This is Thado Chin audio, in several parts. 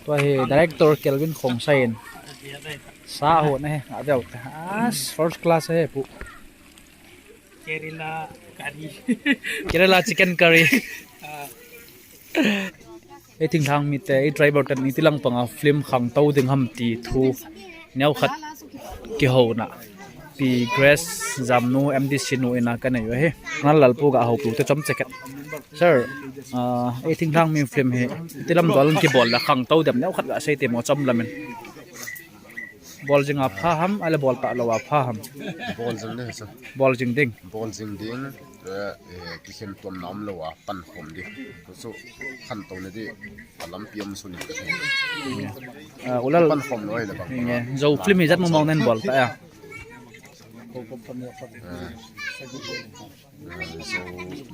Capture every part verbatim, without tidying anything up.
Tua hi director Kelvin Khongsai in sa hon ahi, aveu te. As first class ahi pu. Kerala curry. Kerala chicken curry. Ah. Ei thinglhang mite, ei driver ten iti lang panga film khangtou ding ham ti thu neokhat kihouna Pi Grace Jamnu M D C nu ina kanei u ahi. Ngal Lalpu ga houpi u te chomcha khat. Sir, ah, ei thinglhang mi film hi iti lam dol kibol la khangtou dem neokhat ga sei te mo chom lamin. Bol jing a pha ham, ale bol ta lou a pha ham? Bol jing ding, sir. Bol jing ding. Bol jing ding, eh, eh, kikhen tuam na um lou a, pan khom ding. Chu khantou na ding, a lampi um sun in. Ah, Ulal. Pan khom lou le bang. Nge, Zo film hi jat mong mong nen bol ta ya. Eh. Zo,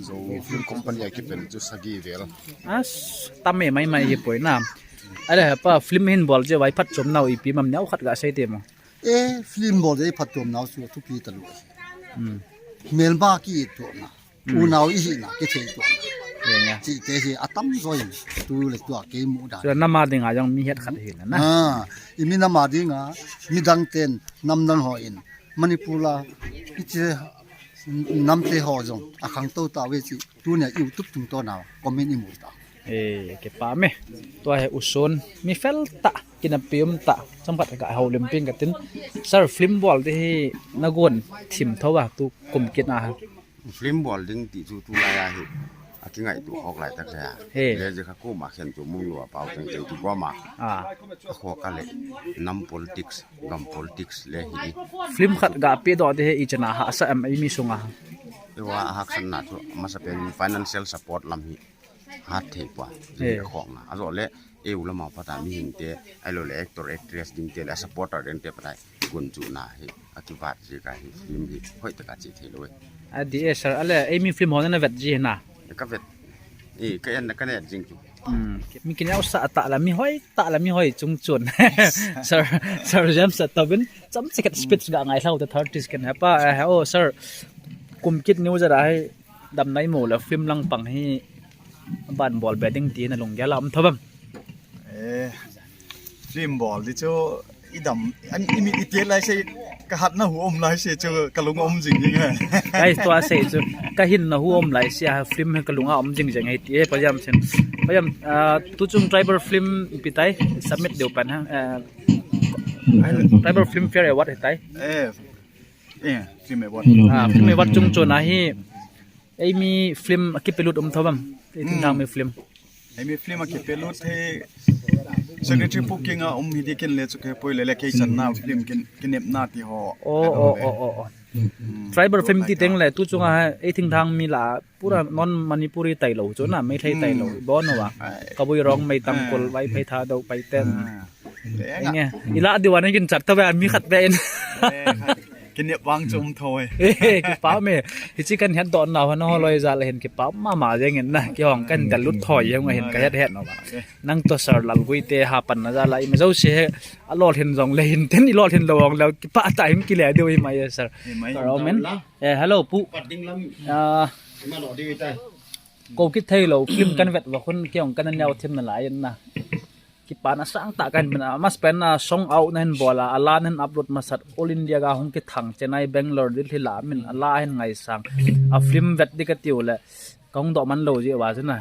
Zo Film Company a kipen chu sagi vel. As, tam e mai mai hi poi na. Ale pa film hin bol je vai phatchom nau ipi mam neokhat ga sei te mo. E, film bol je phatchom nau chu thupi talou. Hmm. Melma ki tuam na. Hmm. Unau ihina kithei tuam na. Ye nga. Chite hi atam jo in tu le tua kei mu da. Chu nama dinga jong mi het khat hi na. Ah, imi nama dinga midang ten namdang ho in Manipur a iche namte ho jong akhangtou tauve chi tunia YouTube tungtawn a comment imu ta. E, kipah e. Tua hi usun mi fel tah, kinepna um tah, chomkhat ka houlim ping katin. Sir, film bol ding hi nagon thim thou a tu kum kit a. Film bol ding ti chu tulai a hi akingaito khop lai tak le. He. Le je kha koma khen chu mung lou a pau teng teng tu bol ma. Ah. Akhoh kah le nam politics, gam politics le hi. Film khat ga pe doh ding hi ichan a hahsa em eimi sunga? Eiva hahsatna chu amasa pen financial support lam hi hat thei poi. Eh. Khong na. Ajo le, eu lama pata mihing te, ahilou le actor, actress ding te le supporter ding te pata gun chu na hi akivat ji ka hi film hi hoi taka chi thei lou e. Adih e sir, ale eimi film ho na vet ji na? Ka vet. E, ka en, ka en jing chu. Hmm. Mi kinepsa tah la mi hoi, tah la mi hoi chung chun. Sir, Sir James a tobin, chomcha khat speech ga ngai lhau ta thirty second. Hepa, eh, oh, sir. Kum kit neo jat a hi, damna imu le film lang pang hi, ban bol be ding ti na lunggel a um thou vem? Eh, film bol ding chu, i dam, an, i mi i ti lai se, ka hatna hu um lai se chu, ka lung um jing jing e. Guys, tua sei chu, ka hinna hu um lai se, a film ka lunga um jing jing e ti e, pajam sen. Pajam, ah, tu chung Tribal film ipi tai, submit deu pan ha. Eh, Tribal Film Fare Award hi tai. Eh, eh, Film Award. Ah, Film Award chung chun a hi, eimi film akipelut um thou vem? Ei thinglhang mi film. Eimi film akipelut hi Secretary Pu King a um hi ding kin le chu kei poi le le kei channa film kin, kinepna ti ho. Oh, oh, oh, oh, oh. Hmm. Tribal film ti teng le tu chunga hi ei thinglhang mi la pura non Manipuri tailou chu na, Meitei tailou. Bon wa. Ai. Kabui Rongmei, Tangkhul, Vaiphei, Thadou, Paiten. Ah. Enge, ila diu a nei kin chat thou ve mi khat ve in. Eh, khat. Kinep vang chu um thou e. Eh, kipah e. Hichi kan het doh nau hon holoi jal hin kipah mama jeng in na. Kihong kan da lut thoi jeng hin ka het het no ba. Nang to Sir Lalgui te ha pan na jal a i me jo se he a lolhin jong le hin ten i lolhin lou jong le kipah tah in kile diu i mai e sir. I mai. Ka ro men. Eh, hello pu. Pat ding lam. Ah. Ima lo ding i tai. Ko kithei lou film kan vet va khun kihong kan neo thim na lai in na. Kipana sangtah kahin pe na, mas pen na song out nahin bol a, a la nahin upload masat, All India ga hung kithang, Chennai, Bangalore, Delhi la min a la hin ngaisang. A film vet ding kati u le, kahung doh man lou jeh uva chu na.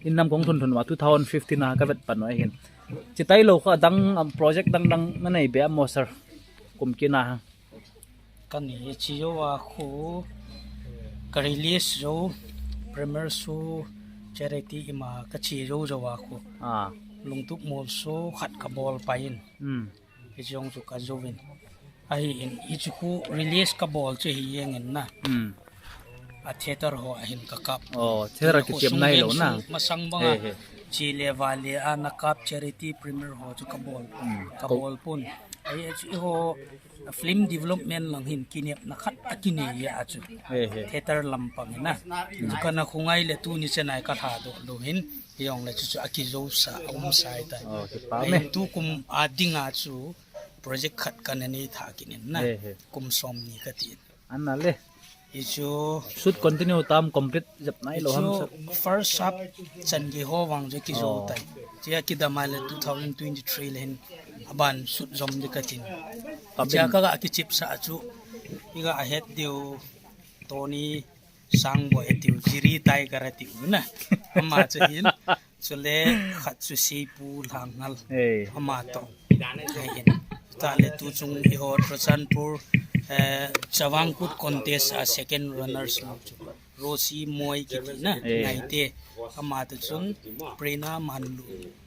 Innam kahung thun thun uva, two thousand fifteen a ka vet pan u ahin. Chuti lou kha dang, um, project dang dang na nei be a mo sir. Kum kina ha. Ka nei, chi jou a khu, ka release jou, premiere show, charity ima ka chi jou jou a khu. Ah. Lungtup mol show khat ka bol pai in. Hmm. Hiche jong chu ka jou in. Ahin, hiche khu release ka bol chu hi jeng in na. Hmm. A theater ho a hin ka kap. Oh, theater a kichep nai lou na. Masang banga. He, he. Chi le va le a na kap charity premiere ho chu ka bol. Hmm. Ka bol pon. Ahi chu eiho film development lang hin kinepna khat a kinei a chu. He, he. Theater lampang hin na. Hmm. Chu kana khungai le tuni chan a ka lha doh lou hin. Hijong le chu chu a kijou sa, a um sa ahitai. Oh, kipah e. Ahin tukum a ding a chu project khat kana nei tha kit in na. He, he. Kum som ni kati in. Ana le. Hichu shoot continue tam, complete jep nai lou ham, sir? First half chan gei ho vang chu kijo tai. Chia kidam a le two thousand twenty-three le hin aban shoot jom ding katin. Chia kaga kichepsah chu, iga het diu Tony Sangboi atiu, Jiri Tiger atiu na. Ama chu hin, chule khat chu Seipu Lhangngal. Ama toh. Ahin. Tale tuchung eiho Churachandpur, eh, Chavang Kut contest a second runners lou chu Rosie Moi kiti na. Ngaite. Ama toh chun Prerna Manlu.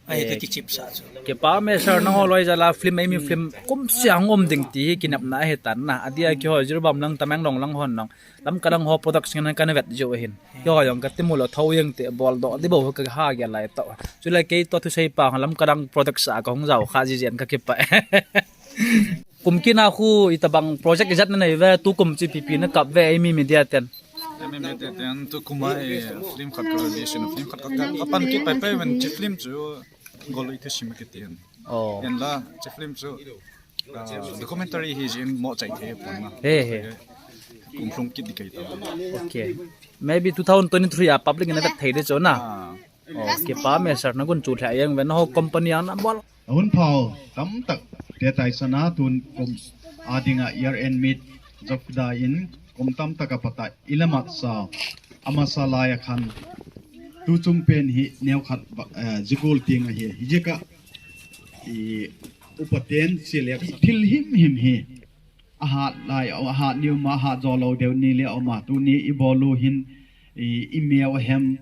Ahi, kakichepsah chu. Kipa me sir, nangho loi jal a film, eimi film kum seh a hung um ding ti hi kinepna ahi tan na. Adia keiho Jiribam lang, Tamenglong lang hon lang, Lamka lang ho production kana vet jiu ahin. Keiho jong kati mu lou, thou jeng te bol doh ding bou kaha gel lai toh. Chule kei toh thusei pa Lamka lang production a kahung jao kha jiji in kakipah. Kum kit na khu itobang project ijat nanei uve, tukum chu ipi ipi nakap uve, eimi media ten? Eimi media ten tukum a, eh, film khat ka release in, film khat ka, ka, kapan kit pai pai uvin, hiche film chu Golui Thusim kiti ahin. Hinla, hiche film chu, ah, documentary hijin mo chai thei pon na. He, he. Kum lhung kit ding kahi tai. Okay. Maybe two thousand twenty-three a public in avet thei ding chu na. Ah. Oh, kipa me sir, nagunchu lheh jeng uvin, nangho company a nabol. Ahung phau tamtah te taisan a tun kum a dinga year end meet Zofida in kum tamtah a pat a ilamsa, amasa lai a khan tuchung pen hi neokhat ba, eh, jigul ting ahi. Hijeh a i upa ten selek thil himhim hi ahat lai, ahat ni um a, ahat jou lou deu ni le um a, tuni ibol u hin i, imeo ahem,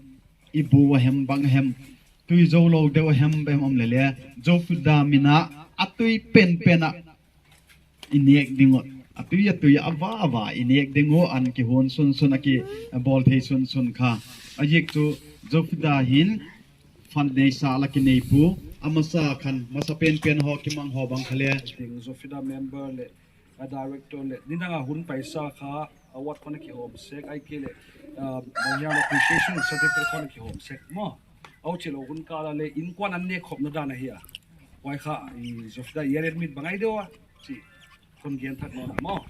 ibu ahem, bang ahem, tui jou lou deu ahem, bang ahem um lele, Zofida min a atui penpen a inek ding u, atui atui a ava ava inek ding u, an kihon sunsun a kibol thei sunsun kha. Ajeh chu Zofida hin fund neisah la kinei pu, amasa khan, masa penpen ho kimang ho bang kha le. Ding Zofida member le, a director le, nidang a hun paisa kha, award kho na kihom sek, ahileh, ah, bang hiam appreciation certificate kho na kihom sek mo. Ahi chilou hun kah a le, inkuan an nekhop na dan ahi a. Huai kha, i, Zofida year end meet bang ahi deu a, chi, kon gen thak nom mo.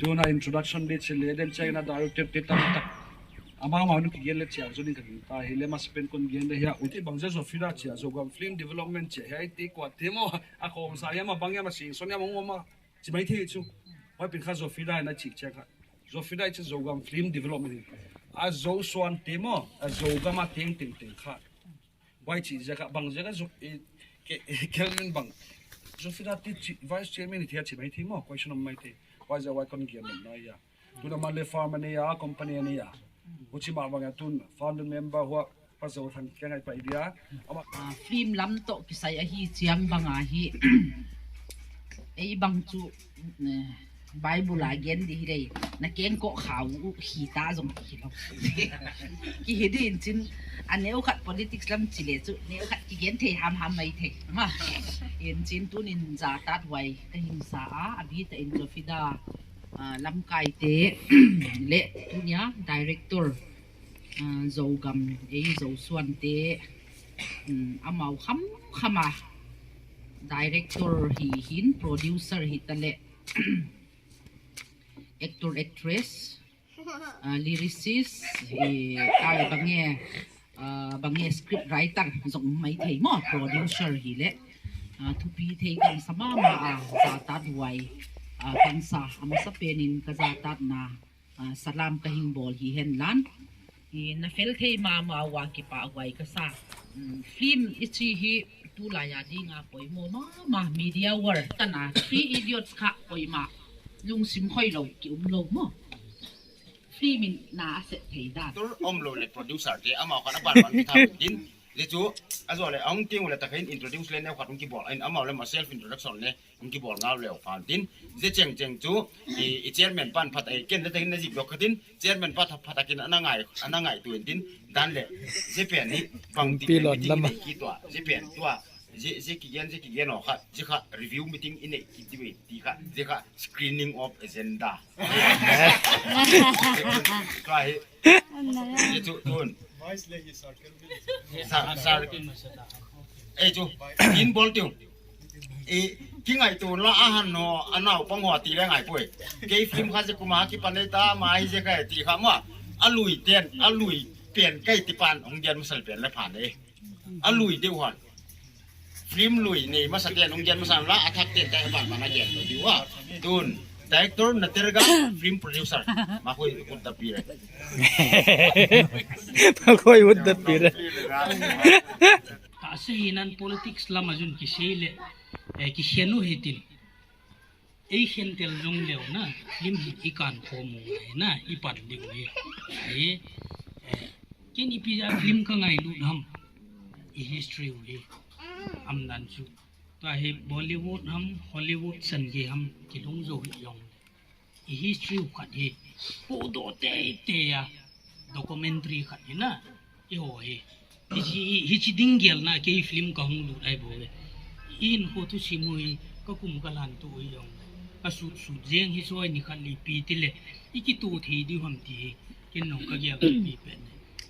Tuna introduction bit chi le, den chai na director te tamtah. Amau mau nu kigen le chia, zo ding ka ging ta, hile masa pen kon gen le hia, uti bang ja Zofida chia, Zogam Film Development chia, hia iti kuate mo, akhomsa hia ma bang hia ma sing, son hia ma ngoma. Chi mai thei chu. Huai pen kha Zofida in achi chia kha. Zofida chu Zogam Film Development. A Zosuan te mo, a Zogam a teng teng teng kha. Huai chi jeh a kha, bang jeh a kha Zo, i, ke, Kelvin bang. Zofida te chi, Vice Chairman hi thei a chi mai thei mo, question mai thei. Huai jeh a huai kon gen nom na hia. Tuna man le farm a nei a, company a nei a. Huchi mah bang a tun, founder member hua, Pa Zothang kia ngai pai dia. Ama Ah, film lam toh kisai ahi chiang bang ahi. Ei bang chu, eh, Bible a gen di hi dei. Na kengkoh khau u hi ta jong ki hi lou. Ki hi di in chin, a neo khat politics lam chi le chu, neo khat kigen thei ham ham mai thei. Ma, in chin tunin jatat huai ka hing sa a, abi ta in Zofida, ah, lamkai te, le tunia director, ah, Zogam, ei Zosuan te, um, amau kham kham a director hi hin, producer hi ta le, actor, actress, ah, lyricist, eh, ai bang e, ah, bang e script writer jong mai thei mo, producer hi le, ah, thupi thei kan sa mama a, jatat huai, ah, kan sa, amasa pen in ka jatat na, ah, salam ka hing bol hi hen lan. I na fel thei mama uva kipah huai ka sa. Um, film i chi hi tulai a dinga poimo mama, media world. Tana Three Idiots kha poimo. Lungsim khoi lou, ki um lou mo. Film in na a set thei dan. Tur om lou le producer te amau khan a ban ban ki thau din. Le chu, a zo le, a hung ting u le ta khin introduce le neo khat hung kibol. In amau le ma self introduction le hung kibol ngau leu khan tin. Ze cheng cheng chu, i, i chairman pan phat a, ken le ta khin na zik dok kha tin. Chairman pat, phat a kin ana ngai, ana ngai tu in tin. Dan le, ze pen ni, bang ti pen meeting lama nei ki tua. Ze pen tua. Ze, ze kigen, ze kigen o kha, ze kha review meeting i nei ki ti ve ti kha, ze kha screening of agenda. Tua hi, Anna ya. Ye tu, tun. Vice le hi sir, Kelvin. Sir, sir. Eh, tu. In bol tu. Eh, Kingaito la ahan ho, anaopang ho ti le ngai poi. Kei film kha je kuma kipan nei ta, ma hi je kai ti kha ma. Alui ten, alui pen kai ti pan, hung dian masal pen le phan e. Alui deu han. Film lui nei masa ten, hung dian masa la, athak ten ta ban ban a dian lo diu a. Tun, director na terga, film producer. Ma koi kut da pi re. Ma koi kut da pi re. Ka sei nan politics lama jun kisei le, eh, kikhen u hitin. Ei khen tel jong leu na, film hi i kan khom u hi na, i pan ding u hi. Ai, eh, ken ipi ja film ka ngailut ham, i history u hi. Am nan chu. Tua hi Bollywood ham, Hollywood san ge ham, kilung jo hi jong. I history u khat hi. Ko do te te ya. Documentary khat hi na. I ho hi. Hichi, hichi ding gel na kei film ka hung lut ai bo ve. I hinkho thusim u hi, ka kum ka lhan tu u hi jong. Ka sut sut jeng hi soi ni khat li pi ti le. I kito thei diu ham ti hi. Ken nong ka gel pi pen.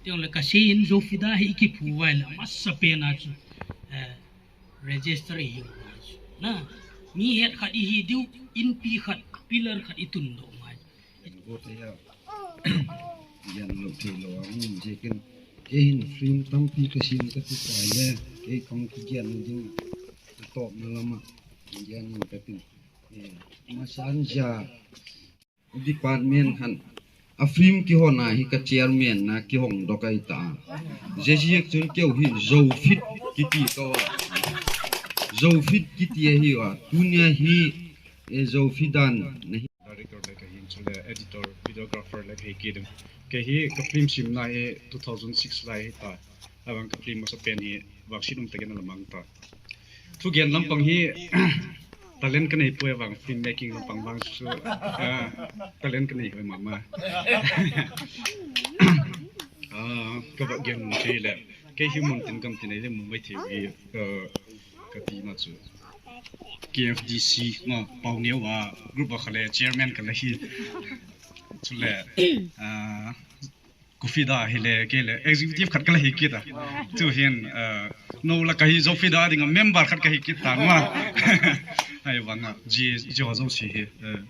Ti jong le ka sei in Zofida hi i kiphu vai le. Masa pen a chu. Eh, register i hi u ngai chu. Na, mi het khat i hi diu, inpi khat, pillar khat i tun doh ngai. Go te ya. Yan lo thei lo, a, um, je ken. Kei hin film tampi ka sim ka ti ta le, kei kong ki yan ding. Top na lama. Yan ka ti. Eh, ma san ja. Department khan. A film kihon a hi ka chairman na kihong doh kai ta. Jejiek chun keu hi Zofit kiti to. Zofit kiti ahi a. Tunia hi, eh, Zofit dan na hi. Director le ka hin chule editor, videographer le ka hi kit in. Kei hi ka film simna hi two thousand six lai hi ta. Abang ka film masa pen hi vaccine um takin a la mang ta. Thugen lampang hi talent ka nei poi vang film making lampang vang chu, ah, talent ka nei hoi mama. Ah, ka va gen mun thei le. Kei hi mun tin gam tin nei le mun mai thei hi, ah, ka ti ma chu. K F D C ma pau neo a group a khale chairman ka la hi. Chule, ah, Kofida hi le, kei le, executive khat ka la hi kit a. Chu hin, eh, no la ka hi Zofida ding a member khat ka hi kit ta ma. Ai vang a, ji, ji ho Zosi hi, eh,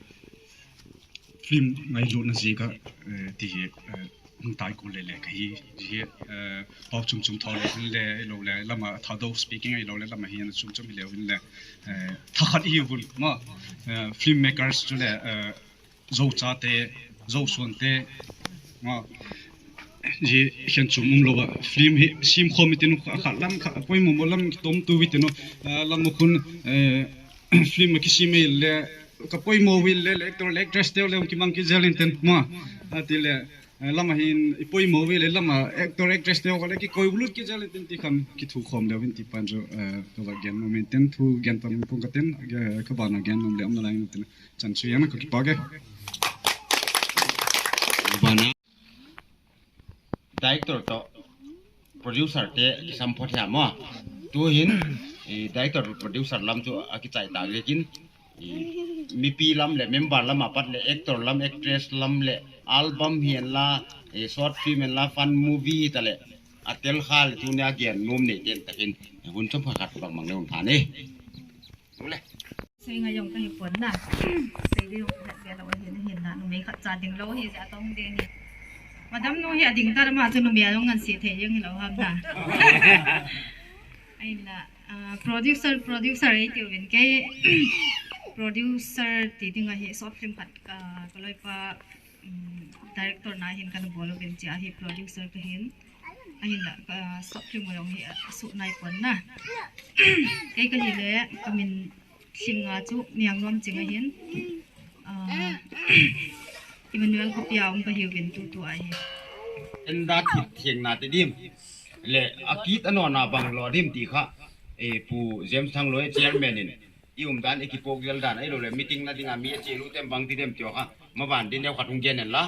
film ngailutna ji ka, eh, ti hi, eh, hung tai ko le le ka hi, ji hi, eh, pau chum chum tho le hin le, lo le, lama Thadou speaking ai lo le, lama hi na chum chum hi le hin le, eh, tha khat hi vun ma, eh, film makers chu le, eh, Zo chate, Zo suante, ma, ji khen chum um lo ba, film hi, sim khom i tin u, kha, kha lam, kha, poimo mo lam, tom tu vi tin u, ah, lam mo khun, eh, film ki sim le, ka poimo vi le, le actor, le actress te, le ki mang ki jel in tin, ma, a ti le, eh, lama hin, i poimo vi le, lama actor, actress te, le ki koi ulut ki jel in tin ti khan, ki thu khom le vin ti pan jo, eh, ka va gen mo min tin, thu gen pan mo kong ka tin, eh, ka ba na gen mo le, am na la in tin. Chan chu yan ka kipak e. Bana. Director to producer te kisam phot hia mo. Tu hin, eh, director producer lam chu akichai ta lekin, eh, mipi lam le member lam apat le actor lam actress lam le album hi en la, eh, short film en la fun movie hi ta le atel khal tu ne agen nom nei ten takin, eh, hun chom khat khat bang mang le un phan e. Sei ngai jong ka hi pon na. Sei ding jong ka het ve lo ahin, ahin na, numei khat cha ding lo hi, ja tong ding hi. Madam nu hi ading ta ma chu numei a jong ngan se thei jeng hi lo ham na. Ahin na, ah, producer, producer ei tiu vin kei. Producer ti ding ahi short film khat ka, ka loipa, um, director na hin kana bol uvin chia hi producer ka hin. Ahin la, ka short film jong hi, ah, su nai pon na. Kei ka hi le, ka min Thing a chu Niangnuam Ching ahin, ah, Emmanuel Khopia um ka hiu vin tutu ahi. Enda thit thengna te dim. Le akit anona bang lo dim ti kha. E Pu James Thangloi chairman in. I um dan i kipok jel dan ai lo le meeting na dinga mi a che lu tem bang ti dem tio kha. Ma ban din deu khat hung gen en la.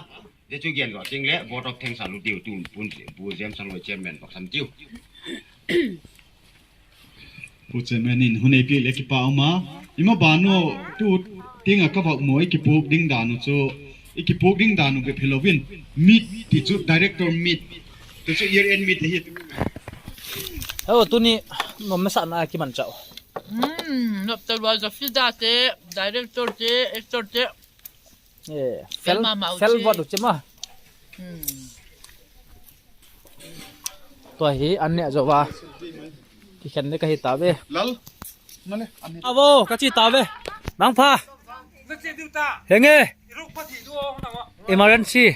Te chu gen lo ting le vote of thanks a lu diu tu pun Pu James Thangloi chairman bak sam tiu. Pu Chairman in hun eipeh le kipa um a. Ima banu tu tinga ka vak mo i kipok ding dan u chu, i kipok ding dan u bep hilovin. Meet ti chu director meet. Tu chu year end meet hi. Hello, tuni nom nasatna kiman chau. Hmm, nop talua Jafida te, director te, actor te. Eh, fel, fel mama u fel chi. Vot u chi ma. Hmm. Tua hi an ne jo va. Kikhen ne ka hi ta ve. Lal. Male, an ne. Avo, ka chi ta ve. Nang pha. Henge. Emergency.